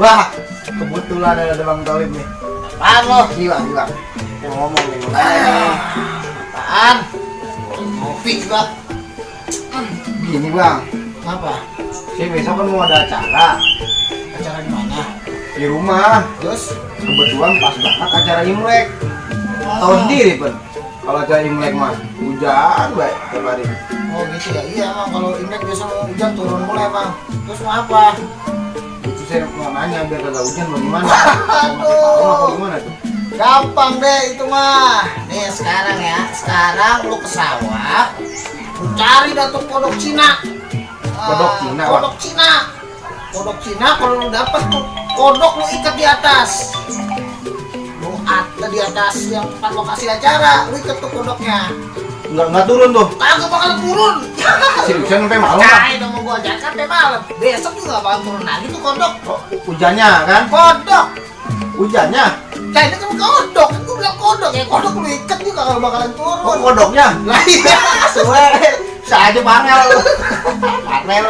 Wah, kebetulan ada Bang Toib nih. Apaan lo? Gila. Mau ngomong nih. Apaan? Ngopi juga. Gini Bang, Apa? sih besok kan mau ada acara Acara di mana? di rumah. Terus? Kebetulan pas banget acara Imlek. Tahu sendiri Pen, kalau acara Imlek mah hujan baik tiap hari. Oh gitu ya. Iya emang kalau Imlek biasa mau hujan turun mulai emang. Terus mau apa? Itu saya mau nanya biar kagak hujan bagaimana? Mau pakai parfum apa gimana tuh? Gampang deh itu mah. Nih sekarang ya. Sekarang lu ke sawah. Lu cari dah tuh kodok Cina. Kodok Cina, Pak? Kodok Cina. Kodok Cina kalau lu dapet tuh kodok lu ikat di atas. Lu ada di atas yang tempat lokasi acara, lu ikat tuh kodoknya. Nggak turun tuh. Kagak bakal turun. Seriusan sampai malam kan? Cai dong mau gua ajarkan sampai malam. Besok juga bakal turun lagi tuh kodok. Oh, hujannya kan? Kodok. Hujannya. Cai itu kan kodok. Kan gua bilang kodok ya. Kodok lu ikat juga kalau bakalan turun. Oh, kodoknya. Lah iya. Suwe, saya aja bangel. Bangel.